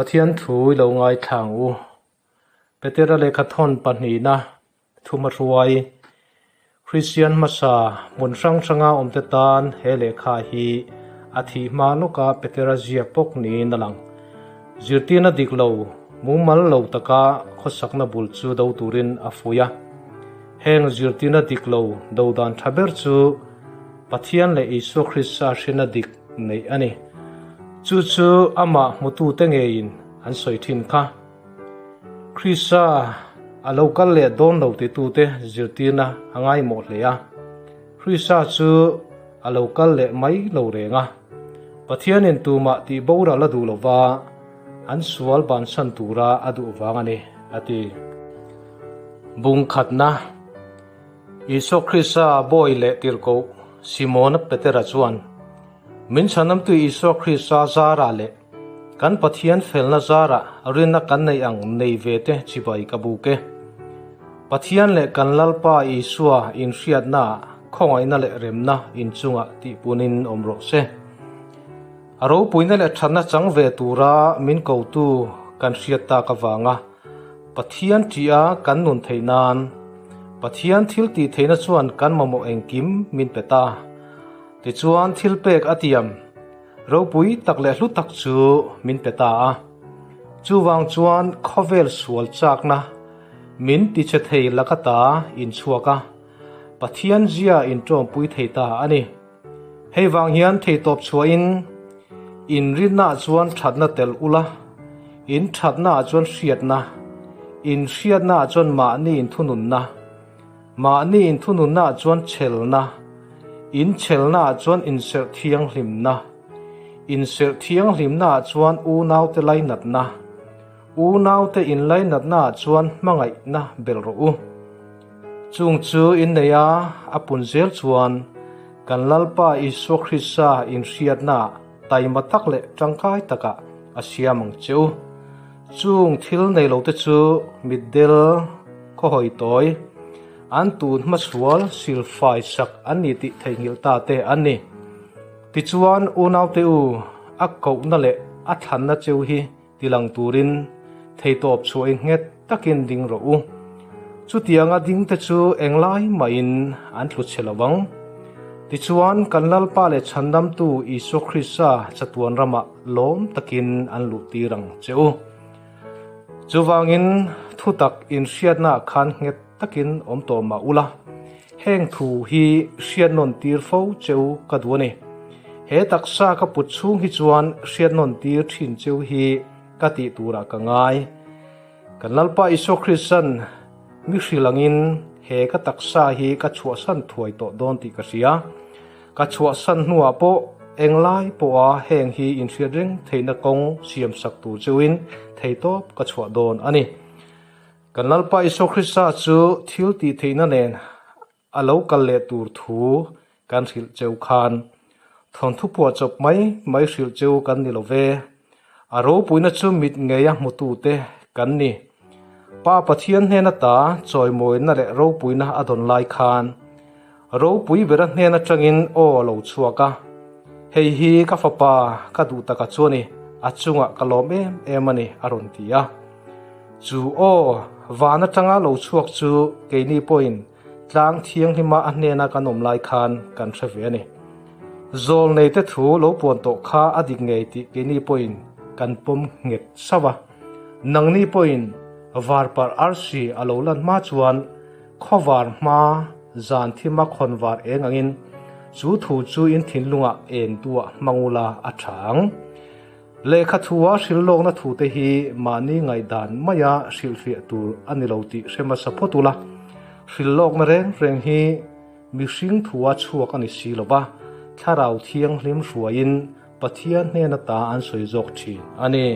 Pathian thu i lo ngaithla ang u. Petera lehkhathawn pahnihna thumahruai Kristian hmasa hmun hrang hranga awmte tan he lehkha hi a thih hma lawka Petera ziak bawk niin a lang. Zirtirna dik lo, mumal lo taka khawsakna bul chu do turin a fuih a. Heng zirtirna dik lo do dan tha ber chu Pathian leh Isua Krista hriatna dik neih a ni. Chu chu amah hmutute ngeiin an sawi thin kha. Krista a lo kal leh dawn lo titute zirtirna a ngaimawh hle a. Krista chu a lo kal leh mai lo reng a. Pathianin tumah tih boral a duh lo va, an sual bansan tura a duh vang a ni, a ti. Bung khatna. Isua Krista bawi leh tirhkoh Simona Petera chuan, Min chhanamtu Isua Krista zarah leh Kan Pathian felna zarah rinna kan neih ang nei ve te chibai ka buk e. Pathian leh kan Lalpa Isua inhriatnaah khawngaihna leh remna inchungah tihpunin awm rawh se. A ropuina leh thatna chang ve tura min kotu kan hriat tak avanga Pathian ṭih-a kan nun theih nan Pathian thil tih theihna chuan kan mamawh engkim min pe ta. Tichuan thilpek a tiam. Ropui tak leh hlu tak chu min pe ta a. Chuvang chuan khawvel sual chakna min tichhe thei laka ta inchhuak a, Pathian zia inṭawmpui thei ta a ni. Hei vang hian theitawp chhuahin inrinnaah chuan ṭhatna tel ula, in ṭhatnaah chuan hriatna, in hriatnaah chuan mahni inthununna, Mahni inthununnaah chuan chhelna, inchhelnaah chuan inserh thianghlimna, inserh thianghlimnaah chuan unaute lainatna, unaute inlainatnaah chuan hmangaihna belh rawh u. Chung chu innei a, a pun zel chuan kan Lalpa Isua Krista inhriatnaah taima tak leh tangkai takah a siam ang che u. Chung thil nei lote chu mitdel khawhawi tawi, an tun hmasual silfai sak an ni tih theihnghilh ta te an ni. Tichuan, unaute u, a kohna leh a thlanna cheu hi tilang turin theitawp chhuahin nghet takin ding rawh u. Chutianga dingte chu englai mahin an tlu chhe lo vang. Tichuan, kan Lalpa leh Chhandamtu Isua Krista chatuan ramah lawm takin an luh tir ang che u. Chuvangin, thutak inhriatnaah khan nghet takin awm tawh mah ula, heng thu hi hriatnawn tir fo che u ka duh a ni. He taksa ka put chhung hi chuan hriatnawn tir thin cheu hi ka tih turah ka ngai. Kan Lalpa Isua Krista'n mi hrilh angin he ka taksa hi ka chhuahsan thuai tawh dawn tih ka hria. Ka chhuahsan hnuah pawh englai pawha heng hi inhriat reng theihna kawng siamsak tur cheuhin theitawp ka chhuah dawn a ni. Kan Lalpa Isua Krista chu thil tih theihna nen A lo kal leh tur thu kan hrilh cheu khan thawnthu phuah chawp mai mai hrilh cheu kan ni lo ve. A ropuina chu mit ngeia hmutute kan ni. Pa Pathian hnen ata chawimawina leh ropuina a dawn lai khan ropui bera hnen atangin aw a lo chhuak a, Hei hi ka fapa ka duh taka chu a ni, a chungah ka lawm em em a ni a rawn ti a. Chu aw van atanga lo chhuak chu keini pawhin Tlang thianghlima a hnena kan awm lai khan kan hre ve a ni. Zawlneite thu lo puan tawh kha a dik ngei tih keini pawhin kan pawm nghet sauh a. Nangni pawhin varparh arsi a lo lan hma chuan khawvar hma zan thima khawnvar eng angin chu thu chu in thinlungah en duah hmang ula a tha ang. Lehkha thua hrilhlawkna thute hi mahni ngaihdan maia hrilhfiah tur a ni lo tih hre hmasa phawt ula, hrilhlawkna reng reng hi mihring thua chhuak a ni si lo va, Thlarau Thianghlim hruaiin Pathian hnen ata an sawi zawk thin a ni.